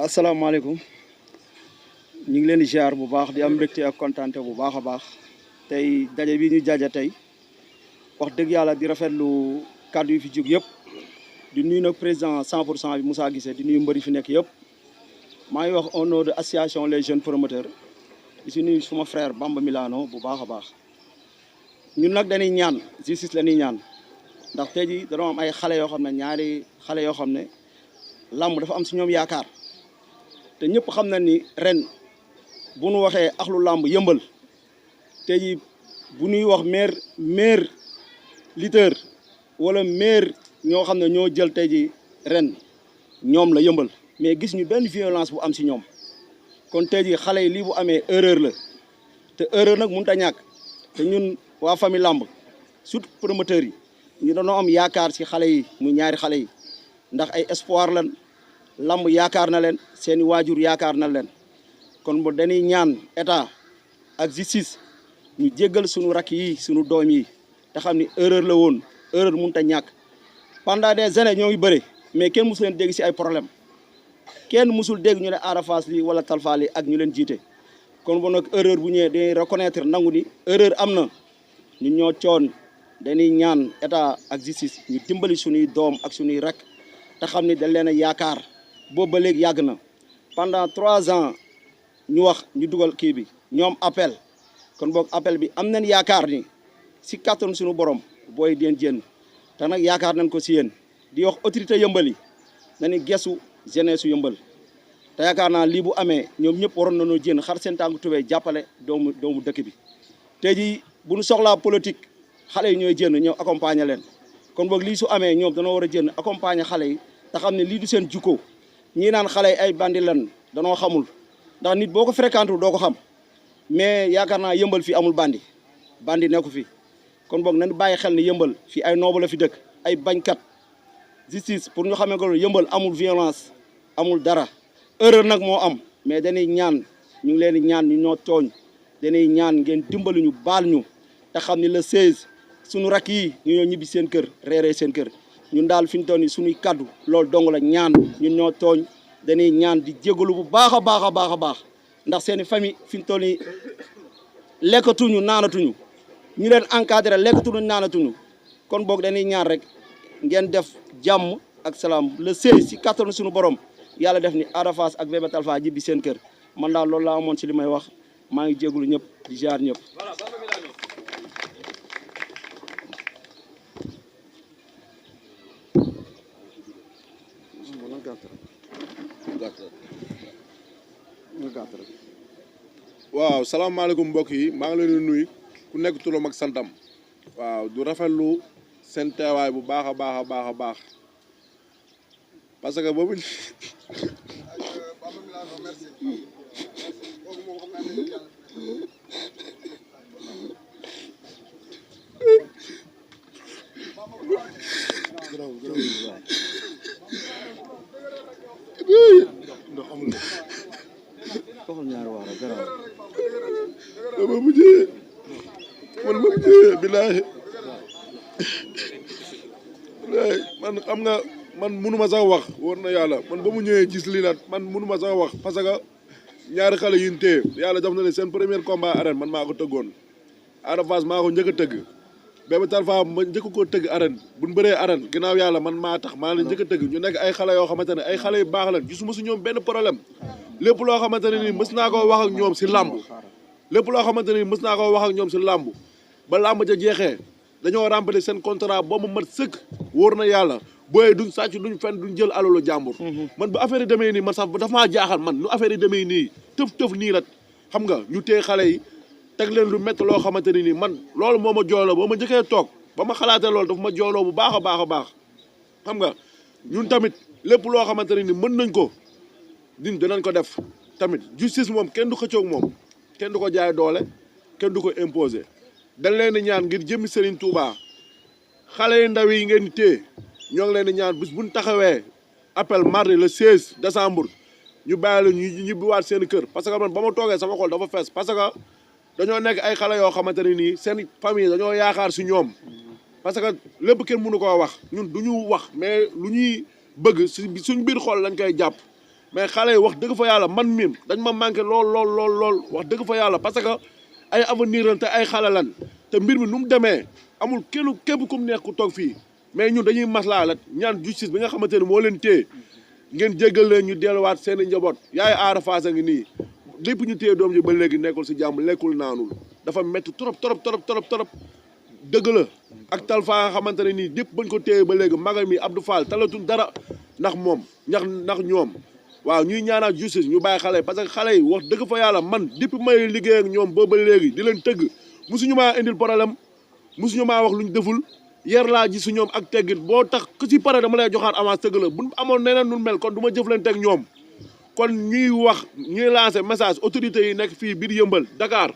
asalaamaaleykum ñu ngi leen di ziar bu baax di am mbégte ak kontaante bu baax a baax tey daje bi ñu jaja tey wax dëgg yàlla di rafetlu kàddu yi fi jóg yëpp di nuyu nag président 100% bi Moussa Guissé di nuyu mbëri fi nekk yëpp maa ngi wax au nom de association les jeunes promoteurs di si nuyu suma frère Bamba Milano bu baax a baax ñun nag dañuy ñaan justice la ñuy ñaan ndax tey ji dañoo am ay xale yoo xam ne ñaari xale yoo xam ne làmb dafa am si ñoom yaakaar te ñëpp xam na ni ren bu nu waxee axlu làmb yëmbal tey ji bu ñuy wax maire lutteur wala maire ñoo xam ne ñoo jël tey ji ren ñoom la yëmbal mais gis ñu benn violence bu am si ñoom kon tey ji xale yi lii bu amee erreur la te erreur nag mënut a ñàkk te ñun waa famille làmb surtout promoteurs yi ñu dañoo am yaakaar si xale yi muy ñaari xale yi ndax ay espoir lan lamb yaakaar na leen seeni waajur yaakaar na leen kon ba dañuy ñaan état ak justice ñu jéggal suñu rakk yi suñu doom yi te xam ni erreur la woon erreur mënut a ñàkk pendant des années ñoo ngi bëri mais kenn musul leen dégg si ay problème kenn musul dégg ñu ne Ada Fass li wala Talfa li ak ñu leen jiite kon ba nag erreur bu ñëwee dañuy reconnaître nangu ni erreur am na ñun ñoo coon dañuy ñaan état ak justice ñu dimbali suñuy doom ak suñuy rakk te xam ni dañ leen a yaakaar boobu ba léegi yàgg na pendant 3 ans ñu wax ñu dugal kii bi ñoom appel kon boog appel bi am nañ yaakaar ni si kàttan suñu borom booy deen jénn te nag yaakaar nañ ko si yéen di wax autorité yëmbal yi nañu gesu jeunesse su yëmbal te yaakaar naa lii bu amee ñoom ñëpp waroon nañoo jénn xar seen tànku tubéy jàppale doomu dëkk bi tey jii bu ñu soxlaa politique xale yi ñooy jénn ñëw accompagner leen kon boog lii su amee ñoom danoo war a jénn accompagner xale yi te xam ne lii du seen jukko ñii naan xale yi ay bandi lan danoo xamul ndax nit boo ko fréquenté doo ko xam mais yaakaar naa yëmbal fii amul bandi nekku fi kon boog nañu bàyyi xel ni yëmbal fii ay noobu la fi dëkk ay bañkat justice pour ñu xamee ko yëmbal amul violence amul dara erreur nag moo am mais dañuy ñaan ñu ngi leen di ñaan ñu ñoo tooñ dañuy ñaan ngeen dimbali ñu baal ñu te xam ni le 16 suñu rakk yi ñu ñoo ñibbi seen kër reeree seen kër ñun daal fi ñu toll nii suñuy kaddu loolu dong la ñaan ñun ñoo tooñ dañuy ñaan di jégalu bu baax a baax ndax seeni famille fi ñu toll nii lekkatuñu naanatuñu ñu leen encadré lekkatuñu naanatuñu kon boog dañuy ñaan rek ngeen def jàmm ak salaam le 16 si kattanu suñu borom yàlla def ni Ada Fass ak Bébé Talfa jibbi seen kër man daal loolu laa amoon si li may wax maa ngi jégalu ñëpp di ziar ñëpp. waaw salaamaaleykum mbokk yi maa ngi leen di nuyu ku nekk turam ak santam waaw du rafetlu seen teewaay bu baax a baax parce que boobu dama mujjee billaahi man xam nga man mënuma sax wax war na yàlla man ba mu ñëwee gis lii nag man mënuma sax wax parce que ñaari xale yu ñu téye yàlla def na ne seen premier combat arène man maa ko tëggoon Ada Fass maa ko njëkk a tëgg Bébé Talfa ma njëkk koo tëgg arène buñ bëree arène ginnaaw yàlla man maa tax maa leen njëkk a tëgg ñu nekk ay xale yoo xamante ne ay xale yu baax lan gisuma si ñoom benn problème lépp loo xamante ne nii mës naa koo wax ak ñoom si làmb lépp loo xamante ne nii mës naa koo wax ak ñoom si làmb ba làmb ja jeexee dañoo remplir seen contrat ba mu mat sëkk wóor na yàlla booyee duñ sàcc duñ fen duñ jël alalu jàmbur man bu affaire yi demee nii man sax dafa maa jaaxal man nu affaire yi demee nii tëf nii rek xam nga ñu téye xale yi teg leen lu métti loo xamante ne nii man loolu moo ma jooloo ba ma njëkkee toog ba ma xalaatee loolu dafa ma jooloo bu baax a baax xam nga ñun tamit lépp loo xamante ne nii mën nañ ko din dinañ ko def tamit justice moom kenn du xëccoog moom kenn du ko jaay doole kenn du ko imposer dañ leen di ñaan ngir jëmmi Serigne Touba xale yu ndaw yi ngeen di téye ñoo ngi leen di ñaan bis buñ taxawee appel mardi le 16 décembre ñu bàyyi la ñu ñibbiwaat seen kër parce que man ba ma toogee sama xol dafa fees parce que dañoo nekk ay xale yoo xamante ne nii seen famille dañoo yaakaar si ñoom parce que lépp kenn mënu koo wax ñun du ñu wax mais lu ñuy bëgg si suñ biir xol lañ koy jàpp mais xale yi wax dëgg fa yàlla man mim dañ ma manqué lool wax dëgg fa yàlla parce que ay avenir lan te ay xale lan te mbir mi nu mu demee amul képp ku mu neex ku toog fii mais ñun dañuy maslaa la ñaan justice bi nga xamante ne moo leen téye ngeen jéggal leen ñu delluwaat seen i njaboot yaay Ada Fass a ngi nii lépp ñu téye doom ji ba léegi nekkul si jàmm lekkul naanul dafa métti trop dëgg la ak Talfa nga xamante ne nii lépp bañ ko téye ba léegi magal mi Abdou Fall talatuñ dara ndax moom ndax ñoom waaw ñuy ñaanaat justice ñu bàyyi xale yi parce que xale yi wax dëgg fa yàlla man depuis may liggéey ak ñoom booba léegi di leen tëgg musuñu maa indil problème musuñu maa wax luñ deful yer laa ji su ñoom ak teggit boo tax ku ci pare dama lay joxaat avance tëgg la buñ amoon neneen nun mel kon du ma jëflante ak ñoom kon ñuy wax ñuy lancer message autorités yi nekk fii biir Yëmbal Dakar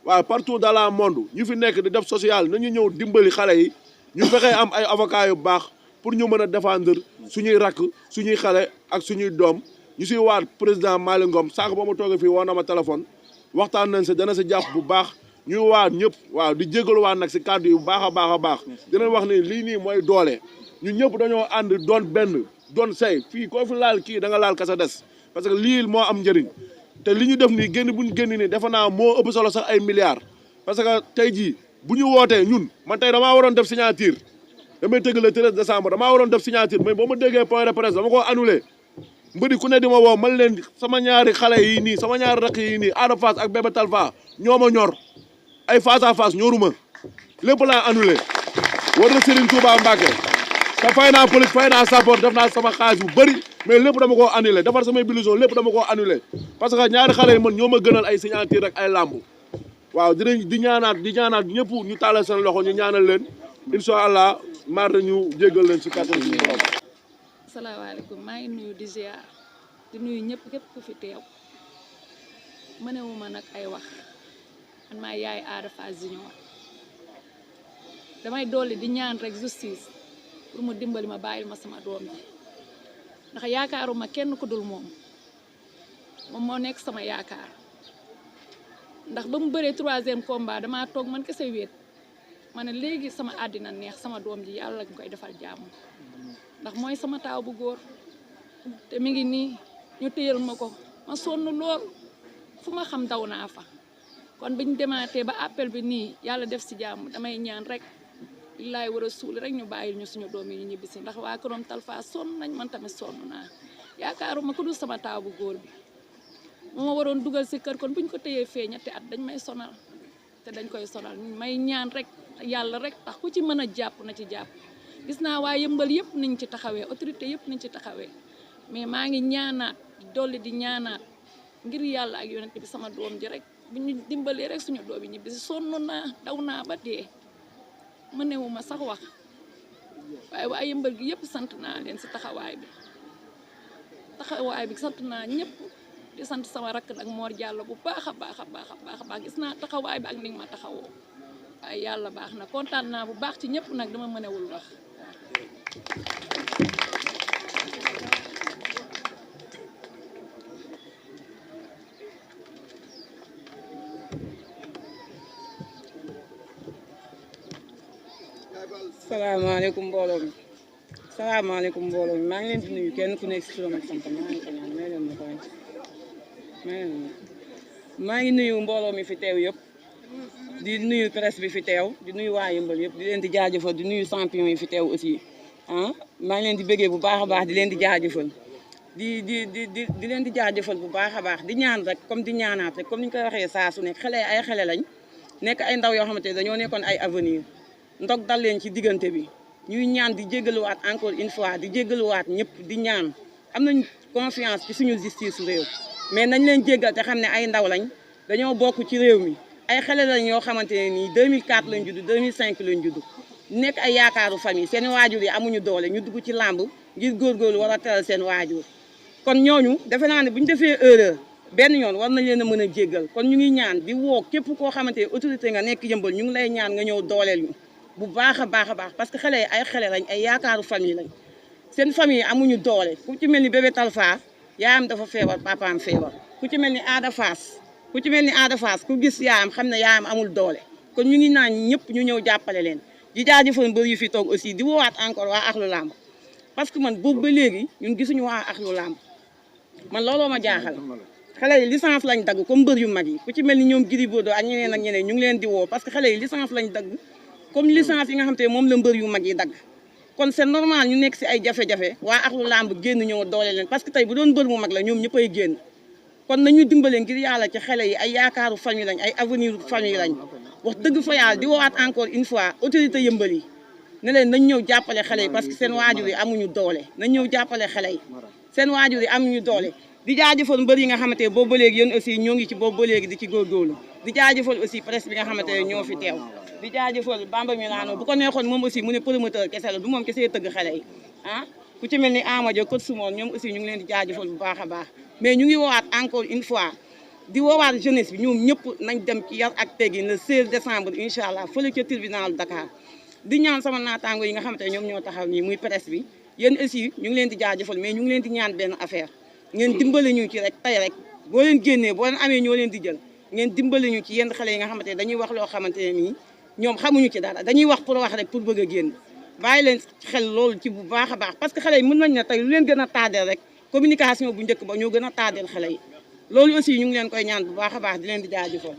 waaw partout dans le monde ñu fi nekk di def social nañu ñëw dimbali xale yi ñu fexee am ay avocats yu baax pour ñu mën a défendre suñuy rakk suñuy xale ak suñuy doom ñu siy waat président Malick Ngom sànq ba ma toogee fii woo na ma téléphone waxtaan nañ si dana si jàpp bu baax ñuy waat ñëpp waaw di jégaluwaat nag si kàddu yu baax a baax dinañ wax ni lii nii mooy doole ñun ñëpp dañoo ànd doon benn doon say fii koo fi laal kii da nga laal kasa des parce que lii moo am njëriñ te li ñu def nii génn bu ñu génn nii defe naa moo ëpp solo sax ay milliards parce que tey jii bu ñu wootee ñun man tey damaa waroon def signature damay tëgg le 13 décembre damaa waroon def signature mais boo ma déggee point de presse dama ko annulé mbëri ku ne di ma woo man leen sama ñaari xale yii nii sama ñaari rakk yii nii Ada Fass ak Bébé Talfa ñoo ma ñor ay face à face ñoruma lépp laa annulé war na Serigne Touba Mbacké te fay naa police fay naa support def naa sama xaalis bu bëri mais lépp dama koo annulé defar samay biluson lépp dama koo annulé parce que ñaari xale yi man ñoo ma gënal ay signature ak ay làmb waaw di ñaanaat ñëpp ñu tàllal seen loxo ñu ñaanal leen incha allah maar ñu jéggal leen si kàttan suñu borom. asalaamaaleykum maa ngi nuyu di ziar di nuyu ñëpp képp ku fi teew mënewuma nag ay wax man maa yaay Ada Fass Junior damay dolli di ñaan rek justice pour mu dimbali ma bàyyil ma sama doom ji ndax yaakaaruma kenn ku dul moom moo nekk sama yaakaar ndax ba mu bëree 3e combat damaa toog man kese wéet ma ne léegi sama àddina neex sama doom ji yàlla nga koy defal jàmm ndax mooy sama taaw bu góor te mi ngi nii ñu téyal ma ko ma sonn lool fu ma xam daw naa fa kon biñu demaatee ba appel bi nii yàlla def si jàmm damay ñaan rek lillaay war a suuli rek ñu bàyyil ñu suñu doom yi ñu ñibbisi ndax waa këram Talfa sonn nañ man tamit sonn naa yaakaaruma ku dul sama taaw bu góor bi moo ma waroon dugal si kër kon buñ ko téyee fee ñetti at dañ may sonal te dañ koy sonal may ñaan rek yàlla rek tax ku ci mën a jàpp na ci jàpp gis naa waa Yëmbal yëpp niñ ci taxawee autorité yëpp niñ ci taxawee mais maa ngi ñaanaat dolli di ñaanaat ngir yàlla ak yonent bi sama doom ji rek bu ñu dimbalee rek suñu doom yi ñibbi si sonn naa daw naa ba dee mënewuma sax wax waaye waa Yëmbal gi yëpp sant naa leen si taxawaay bi sant naa ñëpp di sant sama rakk nag Mor Diallo bu baax a baax gis naa taxawaay bi ak ni nga ma taxawoo waaye yàlla baax na kontaan naa bu baax ci ñëpp nag dama mënewul wax salaamaaleykum mbooloo mi maa ngi leen di nuyu kenn ku nekk si turam ak santam maa ngi ko ñaan maa ngi nuyu mbooloo mi fi teew yëpp di nuyu presse bi fi teew di nuyu waa Yëmbal yëpp di leen di jaajëfal di nuyu champion yi fi teew aussi maa ngi leen di bëggee bu baax a baax di leen di jaajëfal di leen di jaajëfal bu baax a baax di ñaan rek comme di ñaanaat rek comme ni ñu koy waxee saa su nekk xale ay xale lañ nekk ay ndaw yoo xamante ne dañoo nekkoon ay avenir ndog dal leen ci diggante bi ñuy ñaan di jéggaluwaat encore une fois di jéggaluwaat ñëpp di ñaan am nañ confiance ci suñu justice réew mais nañ leen jéggal te xam ne ay ndaw lañ dañoo bokk ci réew mi ay xale lañ yoo xamante ne nii 2004 lañ judd 2005 lañ judd nekk ay yaakaaru famille seen waajur yi amuñu doole ñu dugg ci làmb ngir góorgóorlu war a teral seen waajur kon ñooñu defe naa ne bu ñu defee erreur benn yoon war nañ leen a mën a jéggal kon ñu ngi ñaan di woo képp koo xamante ne autorité nga nekk Yëmbal ñu ngi lay ñaan nga ñëw dooleel ñu bu baax a baax parce que xale yi ay xale lañ ay yaakaaru famille lañ seen famille amuñu doole ku ci mel ni Bébé Talfa yaayam dafa feebar papaam feebar ku ci mel ni Ada Fass ku gis yaayam xam ne yaayam amul doole kon ñu ngi naan ñëpp ñu ñëw jàppale leen di jaajëfal mbër yu fi toog aussi di woowaat encore waa Ahlou Lamb parce que man boobu ba léegi ñun gisuñu waa Ahlou Lamb man looloo ma jaaxal xale yi licence lañ dagg comme mbër yu mag yi ku ci mel ni ñoom Gris Bordeaux ak ñeneen ak ñeneen ñu ngi leen di woo parce que xale yi licence lañ dagg comme licence yi nga xam te moom la mbër yu mag yi dagg kon c'est normal ñu nekk si ay jafe-jafe waa axlu làmb génn ñëw doole leen parce que tey bu doon mbër mu mag la ñoom ñëppay génn kon nañu dimbale ngir yàlla ci xale yi ay yaakaaru famille lañ ay avenir famille lañ wax dëgg fa yàlla di woowaat encore une fois autorité yëmbal yi ne leen nañ ñëw jàppale xale yi parce que seen waajur yi amuñu doole nañ ñëw jàppale xale yi seen waajur yi amuñu doole di jaajëfal mbër yi nga xamante ne boobu ba léegi yéen aussi ñoo ngi ci boobu ba léegi di ci góorgóorlu di jaajëfal aussi presse bi nga xamante ne ñoo fi teew di jaajëfal Bamba Milano bu ko neexoon moom aussi mu ne promoteur kese la du moom kese tëgg xale yi ah ku ci mel ni Amadio Côte Sumoon ñoom aussi ñu ngi leen di jaajëfal bu baax a baax mais ñu ngi woowaat encore une fois di woowaat jeunesse bi ñoom ñëpp nañ dem ci yar ak teggin le 16 décembre incha allah fële ca tribunal Dakar di ñaan sama naataango yi nga xamante ne ñoom ñoo taxaw nii muy presse bi yéen aussi ñu ngi leen di jaajëfal mais ñu ngi leen di ñaan benn affaire ngeen dimbale ñu ci rek tey rek boo leen génnee boo leen amee ñoo leen di jël ngeen dimbale ñu ci yenn xale yi nga xamante ne dañuy wax loo xamante ne nii ñoom xamuñu ci dara dañuy wax pour wax rek pour bëgg a génn bàyyi leen xel loolu ci bu baax a baax parce que xale yi mën nañ ne tey lu leen gën a tardeel rek communication bu njëkk ba ñoo gën a tardeel xale yi loolu aussi ñu ngi leen koy ñaan bu baax a baax di leen di jaajëfal